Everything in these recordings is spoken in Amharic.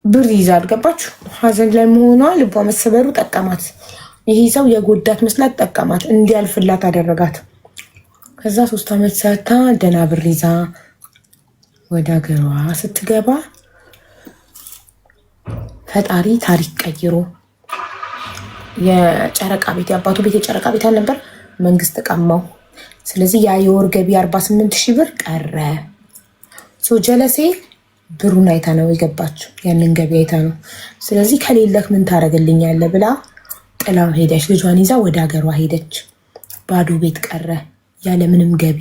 ብር ይዛ አልገባችሁ። ሀዘን ላይ መሆኗ ልቧ መሰበሩ ጠቀማት። ይሄ ሰው የጎዳት መስላት ጠቀማት፣ እንዲያልፍላት አደረጋት። ከዛ 3 ዓመት ሰርታ ደህና ብር ይዛ ወደ ሀገሯ ስትገባ ፈጣሪ ታሪክ ቀይሮ የጨረቃ ቤት፣ የአባቱ ቤት የጨረቃ ቤት አልነበር፣ መንግስት ቀማው። ስለዚህ ያ የወር ገቢ 48 ሺህ ብር ቀረ። So ጀለሴ ብሩን አይታ ነው የገባችው፣ ያንን ገቢ አይታ ነው። ስለዚህ ከሌለህ ምን ታደርግልኛለህ ብላ ጥላው ሄደች። ልጇን ይዛ ወደ ሀገሯ ሄደች። ባዶ ቤት ቀረ ያለምንም ገቢ።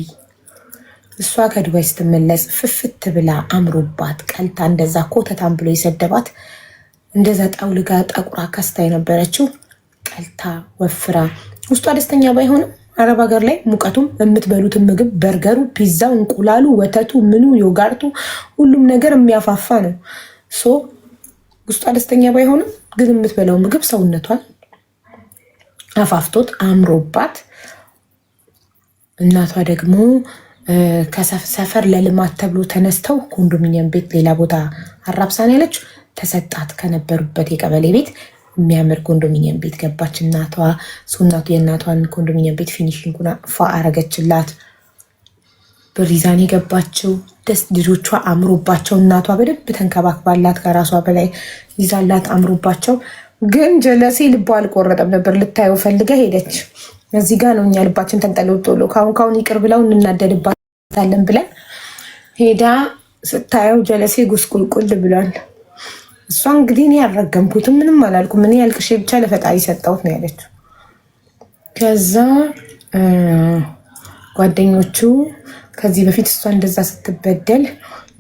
እሷ ከዱባይ ስትመለስ ፍፍት ብላ አምሮባት ቀልታ፣ እንደዛ ኮተታም ብሎ የሰደባት፣ እንደዛ ጠውልጋ ጠቁራ ከስታ የነበረችው ቀልታ ወፍራ፣ ውስጧ ደስተኛ ባይሆንም አረብ ሀገር ላይ ሙቀቱም የምትበሉትን ምግብ በርገሩ፣ ፒዛው፣ እንቁላሉ፣ ወተቱ፣ ምኑ፣ yogurt ኡ፣ ሁሉም ነገር የሚያፋፋ ነው። So ውስጧ ደስተኛ ባይሆንም ግን የምትበላው ምግብ ሰውነቷን አፋፍቶት አምሮባት፣ እናቷ ደግሞ ከሰፈር ለልማት ተብሎ ተነስተው ኮንዶሚኒየም ቤት ሌላ ቦታ አራብሳን ያለች ተሰጣት። ከነበሩበት የቀበሌ ቤት የሚያምር ኮንዶሚኒየም ቤት ገባች እናቷ። እናቱ የእናቷን ኮንዶሚኒየም ቤት finishing ኡን ፏ አረገችላት። ብር ይዛን የገባችው ደስ ልጆቿ አምሮባቸው፣ እናቷ በደንብ ተንከባክባላት ከራሷ በላይ ይዛላት አምሮባቸው፣ ግን ጀለሴ ልቧ አልቆረጠም ነበር። ልታየው ፈልገ ሄደች። እዚህ ጋ ነው እኛ ልባችን ተንጠልጥሎ ካሁን ካሁን ይቅር ብለው እንናደድባታለን ብለን ሄዳ ስታየው ጀለሴ ጉስቁልቁል ብሏል። እሷ እንግዲህ እኔ ያልረገምኩትም ምንም አላልኩም፣ እኔ ያልቅሼ ብቻ ለፈጣሪ ሰጠሁት ነው ያለችው። ከዛ ጓደኞቹ ከዚህ በፊት እሷ እንደዛ ስትበደል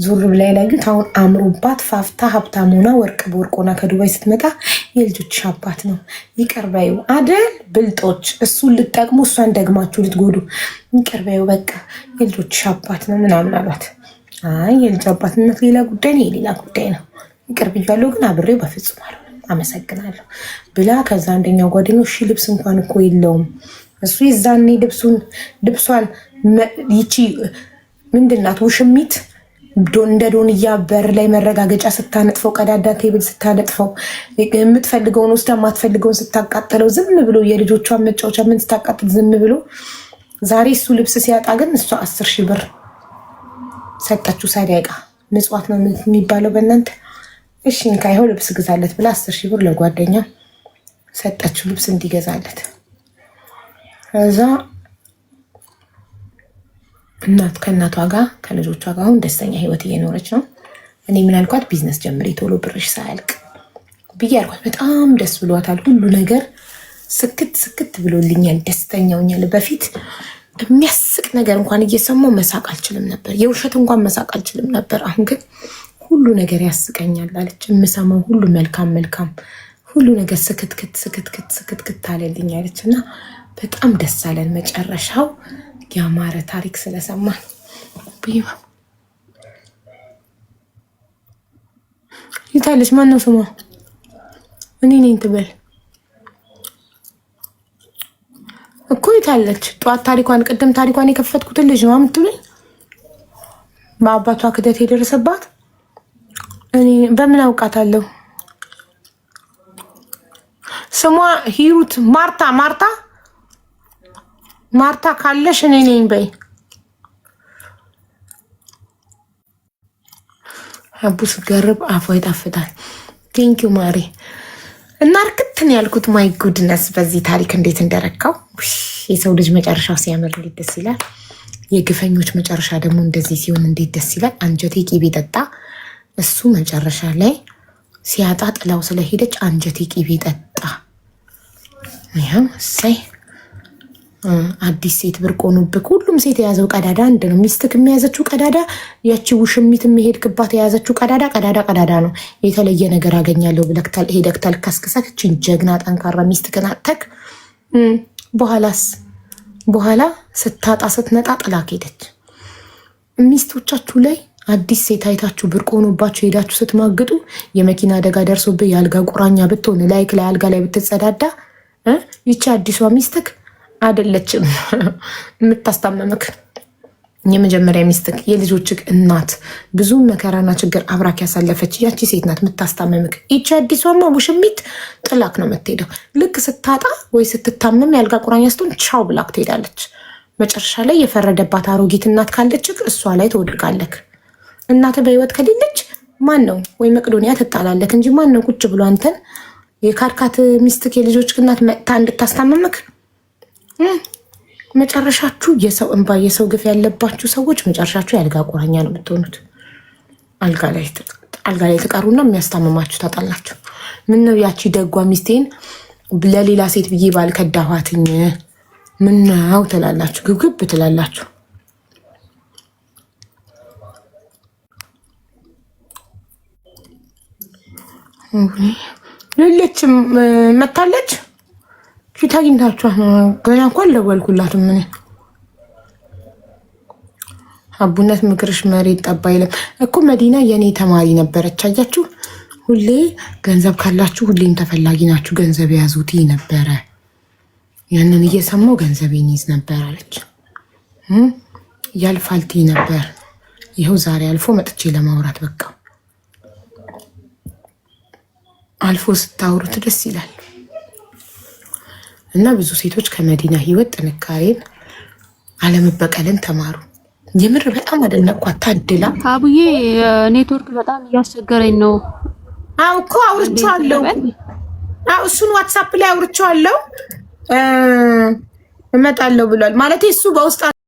ዙር ብላ ያላዩት አሁን አምሮባት ፋፍታ ሀብታም ሆና ወርቅ በወርቅ ሆና ከዱባይ ስትመጣ የልጆችሽ አባት ነው ይቅር በይው አደል ብልጦች፣ እሱን ልትጠቅሙ እሷን ደግማችሁ ልትጎዱ፣ ይቅር በይው በቃ የልጆችሽ አባት ነው ምናምን አሏት። አይ የልጅ አባትነት ሌላ ጉዳይ ነው፣ የሌላ ጉዳይ ነው። ይቅር ብያለሁ፣ ግን አብሬው በፍጹም አልሆንም፣ አመሰግናለሁ ብላ። ከዛ አንደኛው ጓደኛው እሺ ልብስ እንኳን እኮ የለውም እሱ የዛኔ ልብሱን ልብሷን ይቺ ምንድናት ውሽሚት እንደ ዶንያ በር ላይ መረጋገጫ ስታነጥፈው፣ ቀዳዳ table ስታነጥፈው፣ የምትፈልገውን ወስዳ የማትፈልገውን ስታቃጥለው ዝም ብሎ፣ የልጆቿን መጫወቻ ምን ስታቃጥል ዝም ብሎ፣ ዛሬ እሱ ልብስ ሲያጣ ግን እሷ 10,000 ብር ሰጠችው። ሰደቃ ምጽዋት ነው የሚባለው በእናንተ። እሺ እንካ ይኸው ልብስ ግዛለት ብላ 10,000 ብር ለጓደኛ ሰጠችው ልብስ እንዲገዛለት። ከዛ እናት ከእናቷ ጋር ከልጆቿ ጋር አሁን ደስተኛ ህይወት እየኖረች ነው። እኔ ምን አልኳት? ቢዝነስ ጀምሪ ቶሎ ብርሽ ሳያልቅ ብዬ አልኳት። በጣም ደስ ብሏታል። ሁሉ ነገር ስክት ስክት ብሎልኛል፣ ደስተኛ ሆኛለሁ። በፊት የሚያስቅ ነገር እንኳን እየሰማሁ መሳቅ አልችልም ነበር፣ የውሸት እንኳን መሳቅ አልችልም ነበር። አሁን ግን ሁሉ ነገር ያስቀኛል አለች። የምሰማው ሁሉ መልካም መልካም፣ ሁሉ ነገር ስክትክት ስክትክት ስክትክት አለልኝ አለች እና በጣም ደስ አለን። መጨረሻው ያማረ ታሪክ ስለሰማን። ይታለች። ማነው ስሟ? እኔ ነኝ ትበል እኮ ይታለች። ጠዋት ታሪኳን ቅድም ታሪኳን የከፈትኩትን ልጅ ነው የምትሉኝ? በአባቷ ክደት የደረሰባት እኔ በምን አውቃታለሁ? ስሟ ሂሩት ማርታ፣ ማርታ፣ ማርታ ካለሽ እኔ ነኝ በይ። አቡ ስገርብ አፏ ይጣፍጣል። Thank you ማሪ። እና እርክትን ያልኩት my goodness በዚህ ታሪክ እንዴት እንደረካው። የሰው ልጅ መጨረሻው ሲያምር እንዴት ደስ ይላል። የግፈኞች መጨረሻ ደግሞ እንደዚህ ሲሆን እንዴት ደስ ይላል። አንጀቴ ቂቤ ጠጣ። እሱ መጨረሻ ላይ ሲያጣ ጥላው ስለሄደች አንጀቴ ቂቤ ጠጣ። ይኸው እሰይ አዲስ ሴት ብርቅ ሆኖብህ። ሁሉም ሴት የያዘው ቀዳዳ አንድ ነው። ሚስትክ የሚያዘችው ቀዳዳ፣ ያቺ ውሽሚት የሚሄድክባት የያዘችው ቀዳዳ ቀዳዳ ቀዳዳ ነው። የተለየ ነገር አገኛለሁ ብለህ ሄደክ ተልከስክሰክ እችን ጀግና ጠንካራ ሚስትክን አጥተክ በኋላስ በኋላ ስታጣ ስትነጣ ጥላክ ሄደች። ሚስቶቻችሁ ላይ አዲስ ሴት አይታችሁ ብርቅ ሆኖባችሁ ሄዳችሁ ስትማግጡ የመኪና አደጋ ደርሶብህ የአልጋ ቁራኛ ብትሆን ላይክ ላይ አልጋ ላይ ብትጸዳዳ ይቺ አዲሷ ሚስትክ አይደለችም የምታስታመምክ። የመጀመሪያ ሚስትክ፣ የልጆችክ እናት፣ ብዙ መከራና ችግር አብራክ ያሳለፈች ያቺ ሴት ናት የምታስታምምክ። ይቺ አዲሷማ ውሽሚት ጥላክ ነው የምትሄደው። ልክ ስታጣ ወይ ስትታመም የአልጋ ቁራኛ ስትሆን ቻው ብላክ ትሄዳለች። መጨረሻ ላይ የፈረደባት አሮጊት እናት ካለችክ እሷ ላይ ትወድቃለክ። እናት በህይወት ከሌለች ማን ነው ወይ መቅዶኒያ ትጣላለክ እንጂ ማን ነው ቁጭ ብሎ አንተን የካድካት ሚስትክ የልጆች እናት መጥታ እንድታስታምምክ? መጨረሻችሁ የሰው እንባ የሰው ግፍ ያለባችሁ ሰዎች መጨረሻችሁ የአልጋ ቁራኛ ነው የምትሆኑት። አልጋ ላይ ትቀሩና የሚያስታምማችሁ ታጣላችሁ። ምነው ያቺ ደጓ ሚስቴን ለሌላ ሴት ብዬ ባልከዳኋትኝ ምነው ትላላችሁ፣ ግብግብ ትላላችሁ። ሌለችም መታለች። ፊት አግኝታችኋት ገና እንኳን አልደወልኩላትም። እኔ አቡነት ምክርሽ መሬት ጠባ አይልም እኮ። መዲና የእኔ ተማሪ ነበረች። አያችሁ፣ ሁሌ ገንዘብ ካላችሁ ሁሌም ተፈላጊ ናችሁ፣ ገንዘብ ያዙት ነበረ። ያንን እየሰማው ገንዘቤን ይዝ ነበር አለች። ያልፋልቲ ነበር። ይኸው ዛሬ አልፎ መጥቼ ለማውራት በቃ። አልፎ ስታወሩት ደስ ይላል። እና ብዙ ሴቶች ከመዲና ህይወት ጥንካሬን፣ አለመበቀልን ተማሩ። የምር በጣም አደነቅኳት። ታድላ አቡዬ፣ ኔትወርክ በጣም እያስቸገረኝ ነው። አዎ እኮ አውርቼዋለሁ። አዎ እሱን WhatsApp ላይ አውርቼዋለሁ። እመጣለሁ ብሏል። ማለት እሱ በውስጥ